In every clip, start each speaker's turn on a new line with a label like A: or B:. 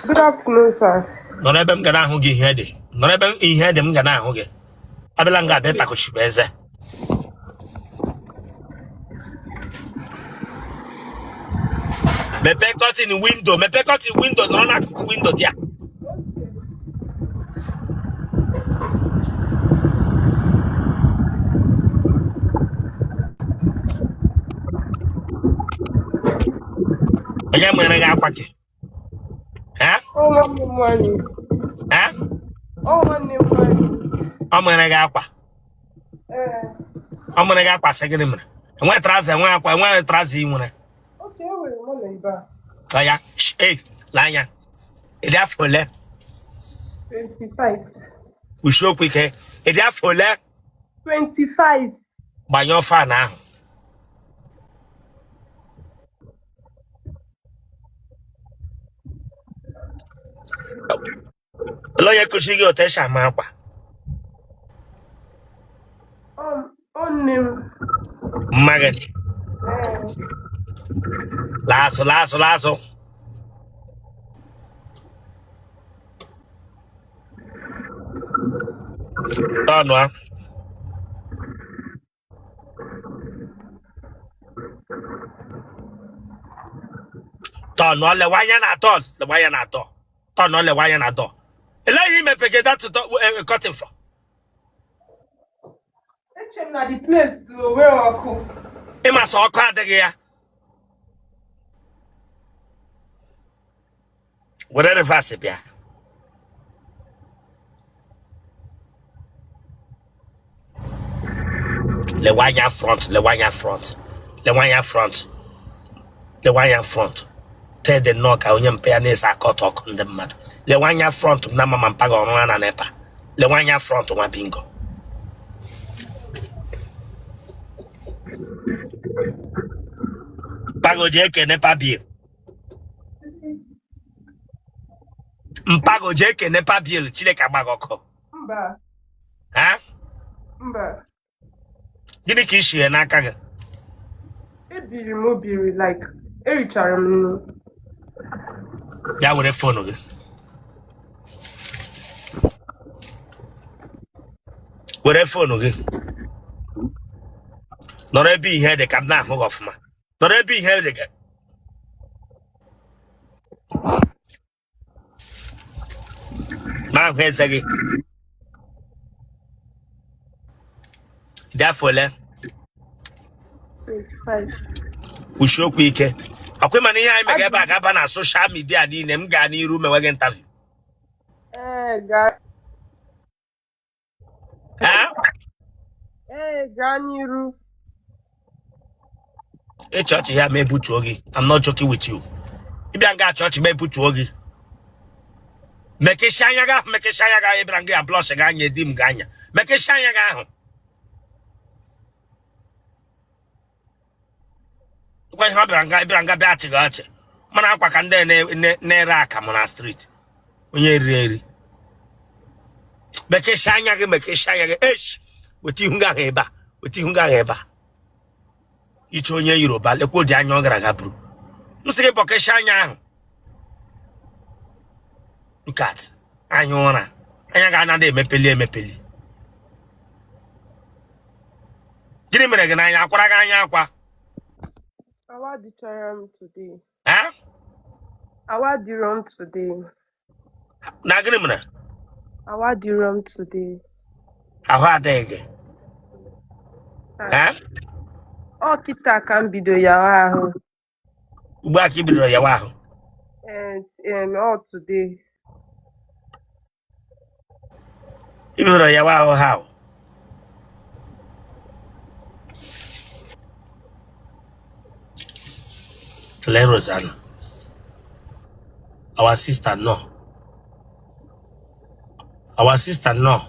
A: Good afternoon, sir.
B: Nọrọ ebe m ga na-ahụ gị ihe dị. Nọrọ ebe ihe dị m ga na-ahụ gị. Abịala nga abịa takuchibe eze. Mepee curtain window, mepee curtain window, nọrọ n'akụkụ window dị ya. Onye mere gị akwa gị? Eh?
A: Ọ nwanne m nwaanyị.
B: Eh?
A: Ọ nwanne m nwaanyị.
B: Ọ mere gị akwa?
A: Ee.
B: Ọ mere gị akwa sị gịnị mere? Enwe trouser, enwe akwa, enwe trouser ị nwere.
A: Okay, enwere m ọ nọ ebe a.
B: Ọ ya, ee, lee anya. Ị dị afọ ole?
A: 25.
B: Kwusie okwu ike. Ị dị afọ ole?
A: 25.
B: Gbanyụọ fan ahụ. Olee onye kụziri gị otu esi ama akwa?
A: Ọ nne m.
B: Mma gị.
A: Ee.
B: Laa azụ, laa azụ, laa azụ. Tọnụ a. Tọnụ lewe anya na door, lewe anya na door. Tọnụ lewe anya na door. Elee ihe i mepege that curtain for?
A: Eche m na the place dị o nwere ọkụ.
B: Ị ma sị ọkụ adịghị ya. Were reverse bịa. Lewe anya front, lewe anya front, lewe anya front, lewe anya front. Tede nnọọ ka onye mpa ya na-ese akọta ọkụ ndị mmadụ. Lewe anya front m na mama mpa gị ọrụ ha na NEPA. Lewe anya front nwa bingo. Mpa gị o ji eke NEPA bill. Mpa gị o ji eke NEPA bill Chineke agba gị ọkụ.
A: Mba.
B: Ha?
A: Mba.
B: Gịnị ka i shie n'aka gị?
A: Ebiri m obiri like erichara m nri.
B: Bịa were phone gị. Were phone gị. Nọrọ ebe ihe dị ka m na-ahụ gị ọfụma. Nọrọ ebe ihe dị ka m ahụ eze gị. Dị afọ ole?
A: 25.
B: Kwusie okwu ike. Ọkwa ị ma na ihe anyị mega ebe a ga-aba na social media niile m gaa n'iru mewe gị interview.
A: Ee, gaa.
B: Ee?
A: Ee, gaa n'iru.
B: Ị chịa ọchị ya ma ebutuo gị. I'm not joking with you. Ị bịa nga achị ọchị ma ebutuo gị. Mekesịa anya gị ahụ, mekesịa anya gị ahụ, ị bịara nga ya blush gị anya di m gị anya. Mekesịa anya gị ahụ. Kwa ihe ọ bịara nga bịara nga bịa achị gị ọchị. Mana akwa ka ndị na-ere akamụ na street. Onye eriri eri. Mekesịa anya gị, mekesịa anya gị. Esh, weta ihu gị ahụ ebe a, weta ihu gị ahụ ebe a. Iche onye Yoruba, lekwa ụdị anya ọ gara aga buru. M sị gị bọkesịa anya ahụ. Look at anya ụra. Anya gị anaghị emepeli emepeli. Gịnị mere gị n'anya? Akwara gị anya akwa?
A: Ahụ adịchara m today.
B: Eh?
A: Ahụ adịrọ m today.
B: Na gịnị mere?
A: Ahụ adịrọ m today.
B: Ahụ adịghị gị. Eh?
A: Ọ kịta ka m bido yawa ahụ.
B: Ugbu a ka ị bidoro yawa ahụ?
A: And all today.
B: Ị bidoro yawa ahụ how? Lee Rosanna. Our sister no. Our sister no.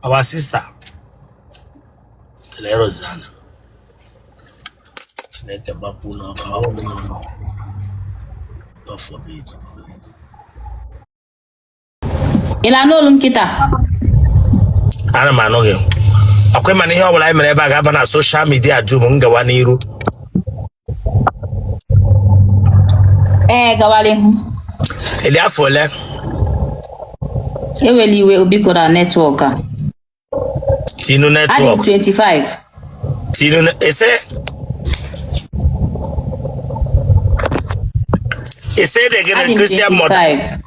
B: Our sister. Lee Rosanna. Chineke gbapụ n'ọkụ ọ bụrụ na God forbid.
C: Ị na-anụ olu m kịta?
B: Ana m anụ gị. Ọkwa ị ma na ihe ọbụla anyị mere ebe a ga-aba na social media dum m gawa n'iru.
C: Ee, gawala ihu.
B: Ị dị afọ ole?
C: Ewela iwe, biko, na network a.
B: Tinu
C: Adị m
B: network.
C: 25.
B: Tinu ese. Ese dị gịnị
C: Adị m
B: Christian mother?
C: 25.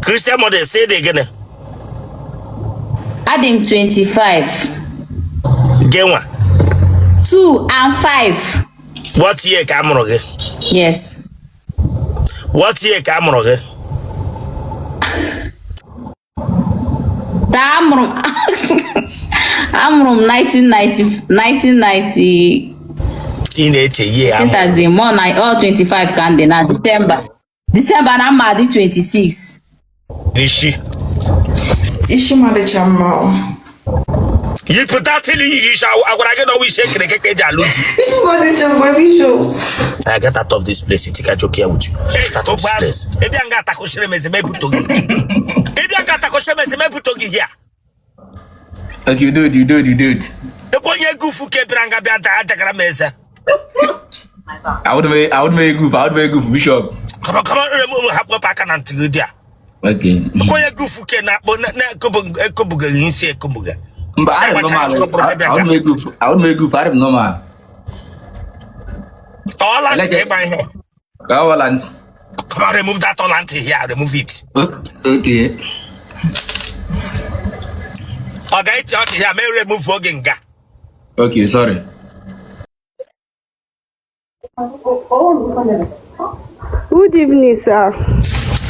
B: Christian mother ese dị gịnị?
C: Adị m 25.
B: Gị nwa.
C: 2 and 5.
B: What year ka a mụrụ gị?
C: Yes.
B: What year ka a mụrụ gị?
C: Taa amụrụ m 1990 1990.
B: Ị na-eche ihe ahụ.
C: Chetazi mụ na all 25 ka m dị na December. December na mma dị 26.
B: Isi.
D: Isi m adịcha mma o.
B: Yipụta tili yiri isi agwara gị na ọnwa isi ekere eke ka eji alụ di.
D: Isi m adịcha mma, Bishop.
B: I get out of this place. Itika joke here with you. Get out of this place. Ebe a nga atakoshire m eze mebuto gị. Ebe a nga atakoshire m eze mebuto gị here.
E: Okay, you do it, you do it, you do it.
B: Ekwe onye gufu ka ebira nga bịa daa jagara m eze.
E: I would make goof, I would make goof, Bishop.
B: Come on, come on, remove hapụ wepụ aka na ntị gị dị a.
E: Okay.
B: Ekwe onye gufu ke na-akpọ na-ekobugaghị nsị ekobuga.
E: But I am normal. I would make goof, I would make goof, I am normal.
B: Ọla ntị ka
E: Eleke.
B: ịgba ihe.
E: Ka ọ ntị.
B: Come on, remove that ọla ntị here, remove it.
E: Okay.
B: Ọ ga-eche ọchị ya ma remove oge nga.
E: Okay, sorry.
F: Good evening, sir.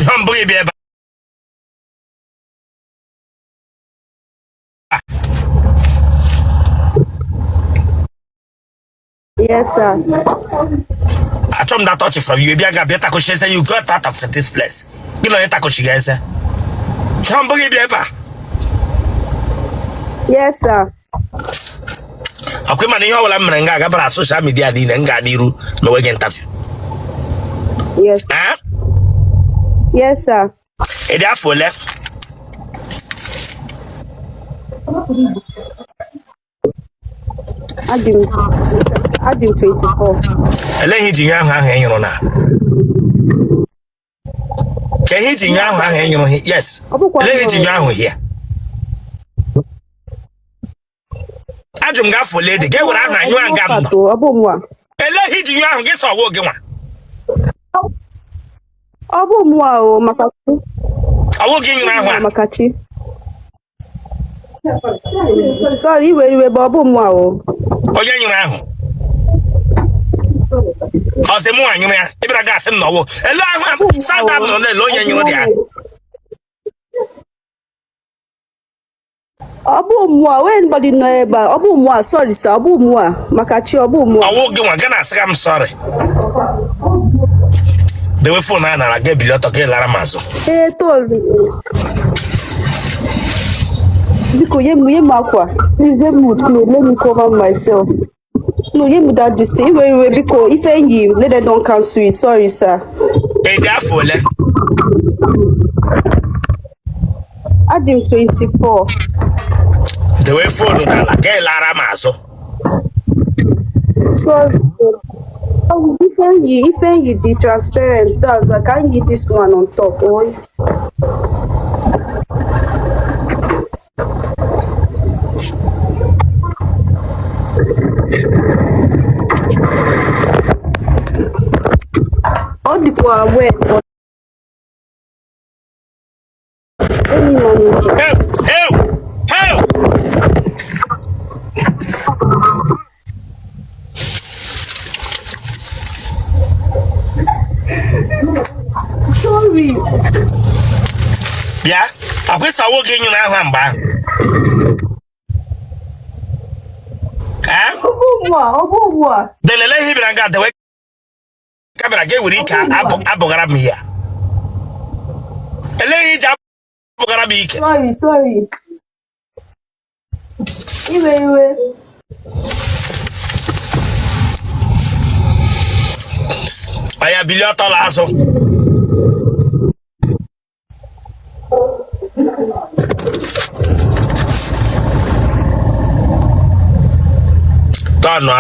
B: Ihe mbụ gị bịa ebe a.
F: Yes, sir.
B: Achọ m that touch from you. Bịa ga bịa takoshi eze, you got out of this place. Gị na onye takoshi ga eze. Ihe mbụ gị bịa ebe a.
F: Yes, sir.
B: Ọkwa ịma na ihe ọbụla m mere nga agabara social media niile m gaa n'iru ma nwe gị interview.
F: Yes.
B: Eh?
F: Yes, sir.
B: Ị dị afọ ole?
F: Adị m 24.
B: Elee ihe iji nye ahụ ahụ ị nyụrụ na? Ka ihe iji nye ahụ ahụ ị nyụrụ yes.
F: Ọ bụkwa
B: Elee ihe iji nye
F: nyụrụ.
B: ahụ hia? Ajụ m gị afọ ole dị gị were ahụ anyụ nga m nọ.
F: Ọ bụ mụa.
B: Elee ihe iji nye ahụ gị sọ ọwụ gị nwa?
F: Ọ bụ mụa o maka chi.
B: Ọwụ gị nyụrụ ahụ a?
F: Maka chi. Sorry, iwe iwe bụ ọ bụ mụa o.
B: Onye nyụrụ ahụ? Ọ sị mụ nwa nyụrụ ya, ị bịara gasị m na ọwụ. Elee ahụ a sound m nọrọ na-ele onye nyụrụ dị ahụ.
F: Ọ bụ mụa, when anybody nọ ebe a, ọ bụ mụa, sorry sir, ọ bụ mụa, maka chi ọ bụ mụa.
B: Ọwụ gị nwa gị na-asị ka m sorry. Dewe phone a nara gị ebili ọtọ gị lara m azụ.
F: Ee, tol. Biko, nye m akwa. Please, nye m with clothes. Let me cover myself. No, nye m that this thing. Iwe iwe biko, ife enyi, let them don't cancel it. Sorry, sir.
B: Ị dị afọ ole?
F: Adị m 24.
B: Dewe phone n'ala gị lara m azụ.
F: Sorry. Oh, ife enyi dị transparent. That's why I can't give this one on top. Oh. Ọ dịkwa wet, but let me manage it.
B: Hey, hey, hey!
F: Sorry.
B: Bịa, akwụsị ọwụ gị nyụrụ ahụ a mgbe ahụ. Eh?
F: Ọ bụ mụa, ọ bụ mụa.
B: Delele ihe bịara nga dewe camera gị were ike abụghara m ya. Elee ihe iji abụghara m ike?
F: Sorry, sorry. Iwe iwe.
B: Anya bilie ọtọ la azụ. Tọnụ.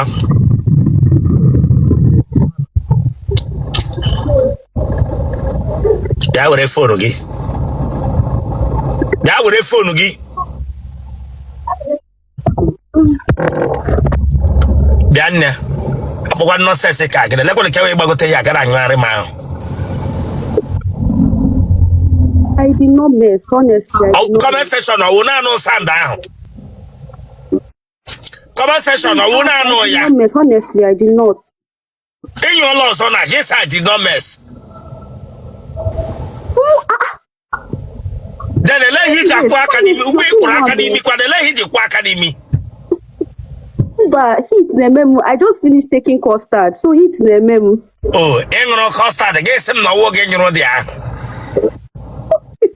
B: Bịa were phone gị. Bịa were phone gị. Bịa nne. Akpọkwa nonsense ka gịnị? Lekwere ka wee gbagote ya gara anyụgharị m ahụ.
F: I did not mess, honestly. I did not
B: Comment section ọwụ naanị sound ahụ. Comment section ọwụ naanị
F: I did
B: ya.
F: not mess, honestly, I did not.
B: Enyi ọla ọzọ na gị sị I did not mess. Then ele ihe iji akwụ aka n'imi ugbo ị kwụrụ aka n'imi kwana ele ihe iji kwụ aka n'imi.
F: Mba, heat na-eme m. I just finished taking custard, so heat na-eme m.
B: O ị ṅụrụ custard gị sị m na ọwụ gị nyụrụ dị ahụ.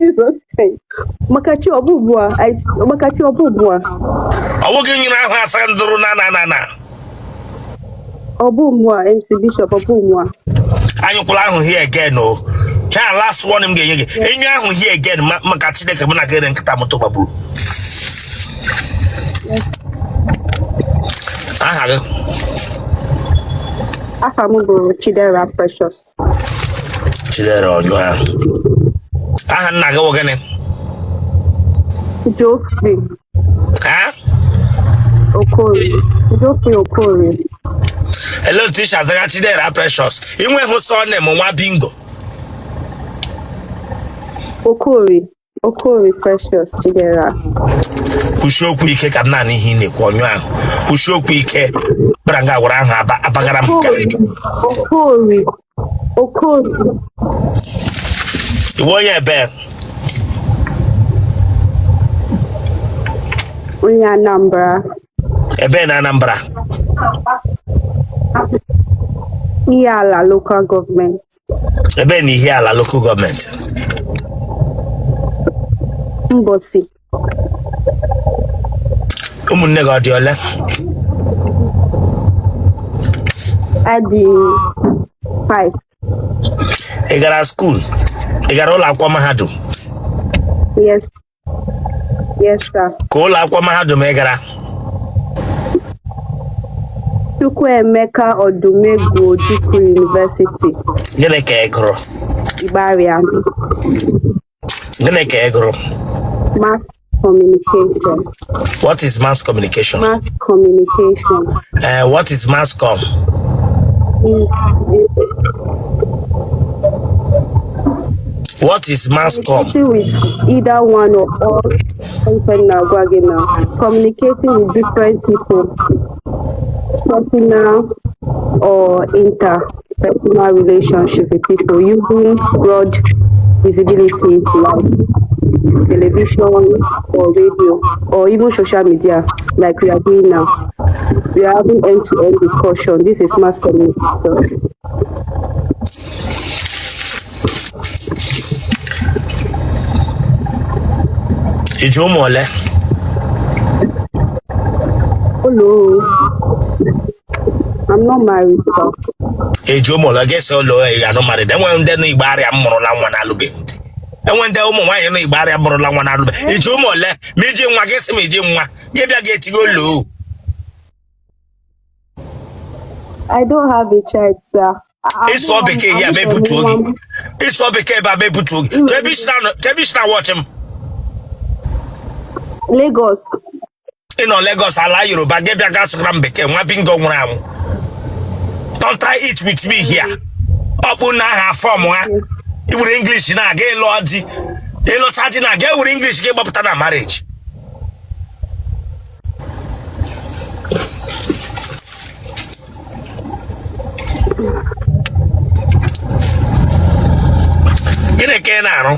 F: Jesus Christ. Maka chi ọ bụ ugbu a, maka chi ọ bụ ugbu a.
B: Ọwụ gị nyụrụ ahụ asa ndụrụ na na na na.
F: Ọ bụ mụ a, MC Bishop, ọ bụ mụ a.
B: Anyụkwala ahụ here again o. Ya last one m ga-enye gị. Enyu ahụ here again maka Chineke mụ na gị nkịta moto gbagburu. Aha gị?
F: Afa m bụ Chidera Precious.
B: Chidera ọnyụ ahụ. Aha nna gị wụ gịnị?
F: Geoffrey
B: Ha?
F: Okorie. Geoffrey Okorie.
B: Elee otu i si azaga Chidera Precious? I nweghị surname nwa bingo.
F: Okorie. Okorie Precious Chidera.
B: Kwusie okwu ike ka m na-anụ ihe ị na-ekwu ọnyụ ahụ. Kwusie okwu ike. Bịara nga were ahụ abagara m nke.
F: Okorie. Okorie.
B: Ị wụ onye ebe?
F: Onye Anambra.
B: Ebe na Anambra?
F: Ihiala Local Government.
B: Ebe na Ihiala Local Government?
F: Mbosi.
B: Ụmụnne gị ọ dị ole?
F: Adị 5.
B: Ị gara school? Ị gara ụlọ akwụkwọ mahadum?
F: Yes. Yes, sir.
B: Ka ụlọ akwụkwọ mahadum ị gara?
F: Chukwuemeka Odumegwu Ojukwu University.
B: Gịnị ka ị gụrụ?
F: Igbariam.
B: Gịnị ka ị gụrụ?
F: Mass communication.
B: What is mass communication?
F: Mass communication.
B: What is mass com?
F: Is
B: What is mass com?
F: Communicating with either one or all na-agwa gị na communicating with different people, personal or interpersonal relationship with people using broad visibility like television or radio or even social media like we are doing now. We are having end-to-end discussion. This is mass communication.
B: I ji ụmụ ole?
F: Hello. I'm not married, sir.
B: I ji ụmụ ole gị sị ụlọ ya nọ married. Enwere ndị nọ Igbariam mụrụla nwa na-alụbeghị di. Enwere ndị ụmụ nwaanyị nọ Igbariam mụrụla nwa na-alụbeghị. I ji ụmụ ole? Ma i ji nwa gị sị ma i ji nwa gị bịa gị etigo ụlọ.
F: I don't have a child, sir.
B: Ị sụọ bekee ya ma ebutuo gị. Ị sụọ bekee ebe a ma ebutuo gị. Kee ebe i si na-watch m.
F: Lagos.
B: Ị nọ Lagos ala Yoruba gị bịa ga sụgara m bekee nwa bingo nwụrụ anwụ. Don't try it with me here. Ọkpụ na aha form ha. I were English na-aga ịlụ di. Ị lụcha di na-aga ewere English gị gbapụta na marriage. Gịnị ka ị na-arụ?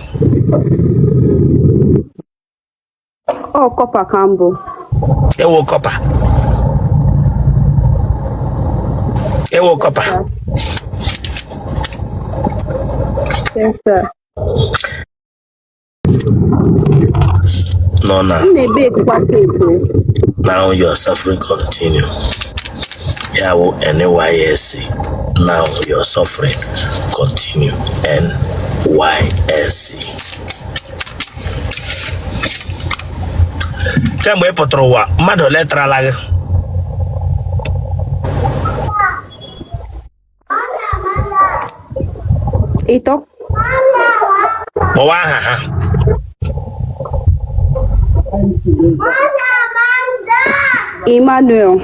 F: Ọ corper ka m bụ.
B: Ị wụ corper. Ị wụ corper.
F: Yes, sir.
B: No, na.
F: M na-ebekwa cake.
B: Now your suffering continue. Ya wụ NYSC. Now your suffering continue. NYSC. Kemgbe ị pụtara ụwa, mmadụ ole tarala gị?
F: Ịtọ.
B: Kpọwa aha ha.
F: Emmanuel,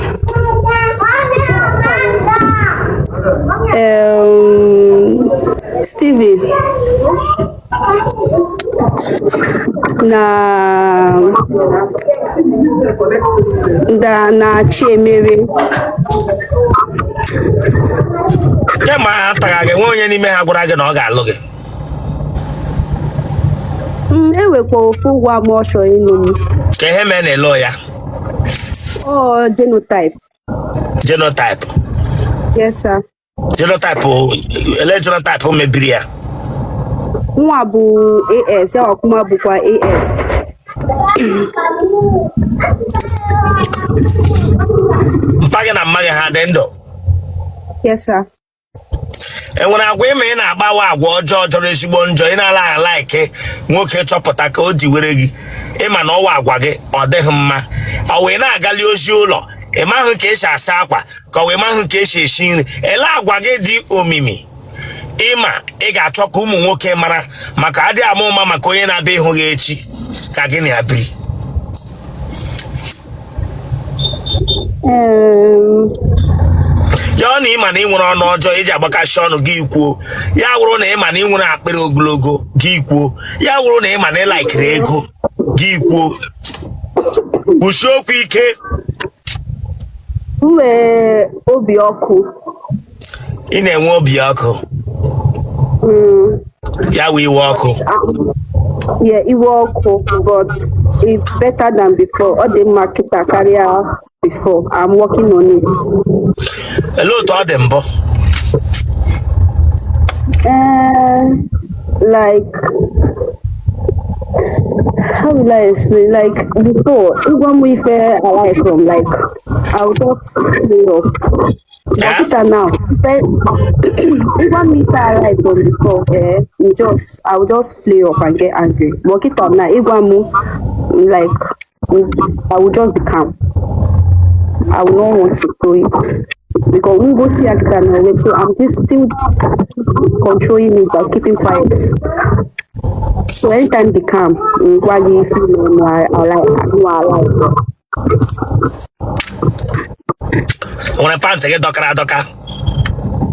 F: Steven na na Chiemere.
B: Kemgbe ha tara gị, nwe onye n'ime ha gwara gị na ọ ga-alụ gị?
F: Ewekwa ofu gwa m ọ chọrọ ịlụ m.
B: Ka ihe mee na ịlụ ya?
F: Ọ genotype.
B: Genotype?
F: Yes, sir.
B: Genotype, ele genotype mebiri ya?
F: Nwa bụ AS, ya ọkụma bụkwa AS.
B: Mpa gị na mma gị ha dị ndụ?
F: Yes, sir.
B: E nwere agwa ịma ị na-agbawa, agwa ọjọọ jọrọ ezigbo njọ, ị na-ala ala ike nwoke chọpụta ka o ji were gị, ịma na ọwa agwa gị ọ dịghị mma, ọ wee na-agali ozi ụlọ, ị maghị ka esi asa akwa, ka ọ wee maghị ka esi esi nri, ele agwa gị dị omimi ịma ị ga-achọ ka ụmụ nwoke mara, maka adịghị ama ụma maka onye na-abịa ịhụ gị echi ka gị na ya biri? Ya ọ na ịma na ị nwere ọnụ ọjọọ iji agbakasị ọnụ gị kwuo, ya wụrụ na ịma na ị nwere akpịrị ogologo gị kwuo, ya wụrụ na ịma na ị laikiri ego gị kwuo, kwusie okwu ike.
F: M nwee obi ọkụ.
B: Ị na-enwe obi ọkụ? Ya wụ iwe ọkụ?
F: Yeah, iwe ọkụ, but it's better than before. Ọ dị mma kịta karịa before. I'm working on it.
B: Olee otu ọ dị mbụ?
F: Like, how will I explain? Like before, ịgwa m ife I like from, like, I will just play up. But kịta now, ịgwa m ife I like from before, just I will just flare up and get angry. But kịta now, ịgwa m, like, I will just be calm. I will not want to throw it. Because we go see Akita now, so I'm just still controlling it by keeping quiet. So anytime they come, I like.
B: Nwere pant gị dọkara adọka?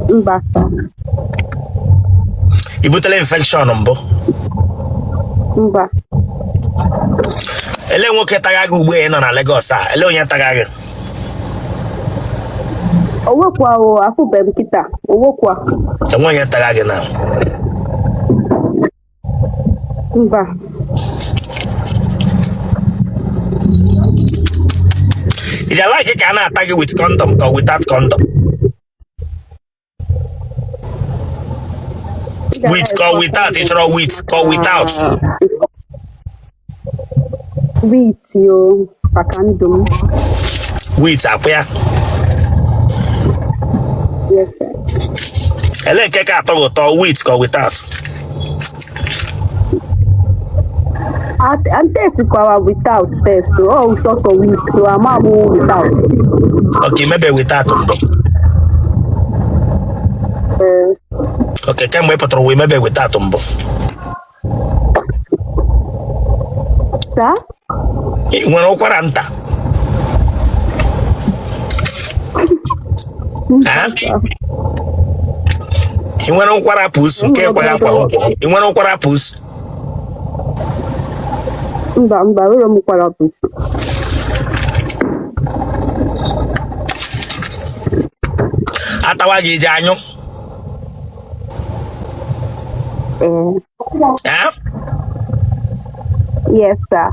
F: Mba.
B: I butela infection mbụ?
F: Mba.
B: Ele nwoke taga gị ugbu a ị nọ na Lagos a, ele onye taga gị?
F: Owekwa o, afụbeghị m kịta. Owekwa.
B: Enwe onye taga gị na?
F: Mba.
B: Ị ji like ka a na-ata gị with condom ka without condom? With ka without? Ị chọrọ with ka without?
F: With yo, maka ndụ m.
B: With akwụ ya?
F: Yes, sir.
B: Ele nke ka atọ gị ụtọ, with ka without?
F: And test kwawa without first. Oh, sọsọ with, so ama m without.
B: Okay, mebe without mbụ? Okay, kemgbe ị pụtara ụwa mebe without mbụ?
F: Sir?
B: Ị nwere ụkwara nta? Ị nwere ụkwara pusu nke ekweghị akwa ụkwụ? Ị nwere ụkwara pusu?
F: Mba, mba, nwere m ụkwara pusu.
B: Atawa gị iji anyụ?
F: Yes, sir.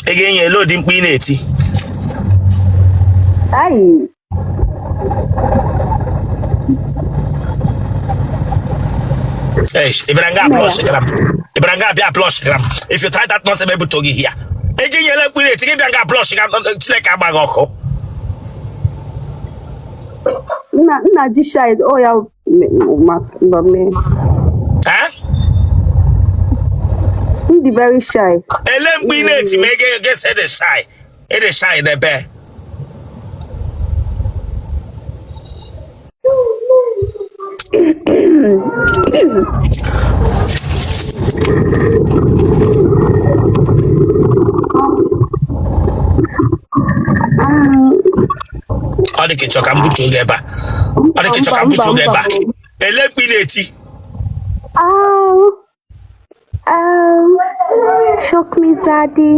B: Ị ga-enye ele odi mkpu ị na-eti?
F: Ayi.
B: Eish, Ibranga blush gram. Ibranga bịa blush gram. If you try that nonsense, ebuto gị here. Ị ga-enye ele mkpu ị na-eti, gị bịa nga blush gram, Chineke agba gị ọkụ.
F: Nna di shy, ọ ya ma mee. Ndị very shy.
B: Ele mkpu ị na-eti ma ị ga-esi ịdị shy. Ịdị shy n'ebe. Ọ dị ka ịchọ ka m butuo gị ebe a. Ọ dị ka ịchọ ka m
F: Mba,
B: butuo gị
F: mba,
B: ebe a. Ele mkpi na-eti.
F: Ow. Ow. Choke me, Zaddy.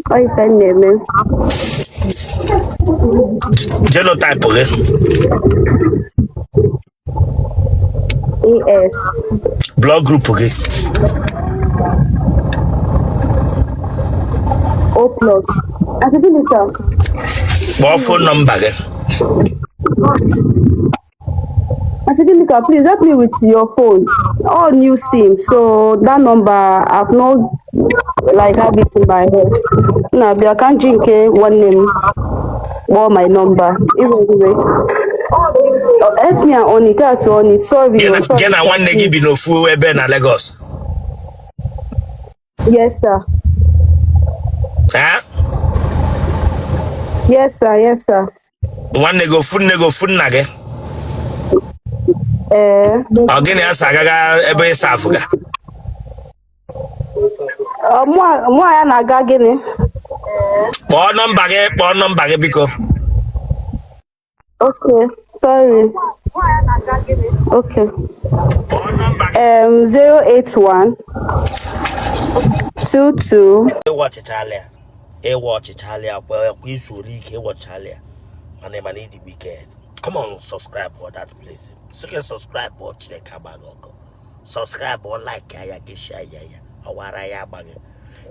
F: Ọ ife m na-eme.
B: Genotype gị?
F: AS.
B: Blood group gị?
F: O plus. Ati gịnị ka?
B: Kpọọ phone number gị.
F: Ati gịnị ka? Please help me with your phone. All new SIM, so that number I've not like have it in my head. Na bịa ka m ji nke nwanne m kpọọ my number. Iwe iwe. Oh, help me on it, help on it. Sorry,
B: Gị
F: oh,
B: na
F: sorry,
B: gị na
F: sir.
B: nwanne gị bi n'ofu ebe na Lagos?
F: Yes, sir.
B: Ha?
F: Yes, sir. Yes, sir.
B: Nwanne gị, ofu nne gị, ofu nna gị?
F: Ee.
B: Ọ gịnị ya sa agaga ebe ịsa afụga?
F: Ọ, mụ ya na-aga gịnị?
B: Kpọọ nọmba gị, kpọọ nọmba gị biko.
F: Okay, sorry. Okay. 081 22
B: Ịwa ọchịchala ya, ịwa ọchịchala ya kwa kwa izu ole ike ịwọchala ya, mana ịdị wicked. Come on, subscribe for that place. Sị subscribe ọ, Chineke agbaghị ọkụ. Subscribe ọ, like ya, gị share ya, ya ọwara ya agbaghị.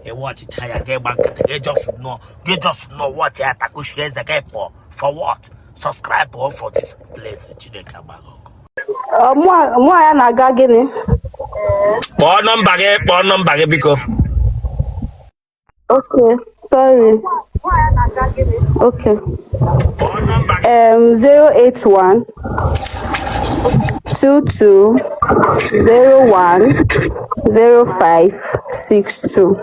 B: Ịwa ọchịcha ya, gị gba nkịtị, gị just nọ, gị just nọ watch ya, takushie eze gị pụọ. For what? Subscribe ọ for this place. Chineke agbaghị ọkụ.
F: Ọ, mụ ya na-aga gịnị?
B: Kpọọ nọmba gị, kpọọ nọmba gị biko.
F: Okay, sorry. Okay. 081 22 01 05 62.